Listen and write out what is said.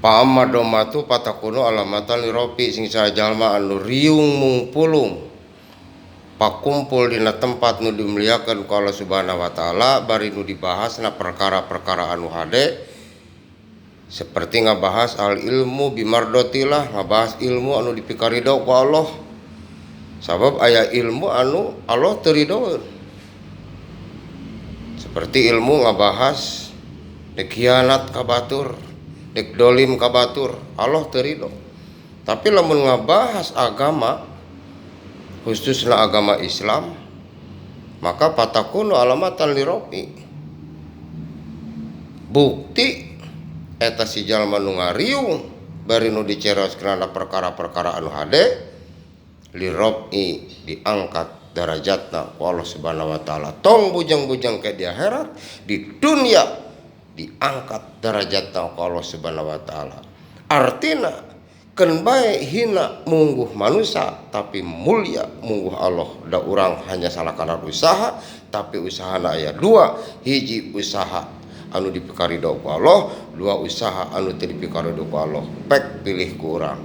Fa amma dhammatu fatakunu alamatan lirofi sing saha jalma anu riung mungpulung pakumpul dina tempat nu dimuliakeun ku Allah Subhanahu wa taala bari nu dibahasna perkara-perkara anu hade seperti ngabahas al ilmu bimardotillah, ngabahas ilmu anu dipikarido ku Allah, sabab aya ilmu anu Allah teu ridoeun, seperti ilmu ngabahas dek hianat ka batur, dek dolim ka batur, Allah teu rido. Tapi lamun ngabahas agama, khususna agama Islam, maka fatakunu alamatan lirofi, bukti eta si jalma nu ngariung bari nu diceroskeun perkara-perkara anu hade, lirofi diangkat darajatna ku Allah Subhanahu wa taala. Tong bujang-bujang ke di akhirat, di dunia diangkat darajatna ku Allah Subhanahu wa taala. Artina keun bae hina mungguh manusia tapi mulia mungguh Allah. Da urang hanya salah kana usaha, tapi usahana aya dua, hiji usaha anu dipikarido ku Allah, dua usaha anu teu dipikarido ku Allah. Pek pilih ku urang.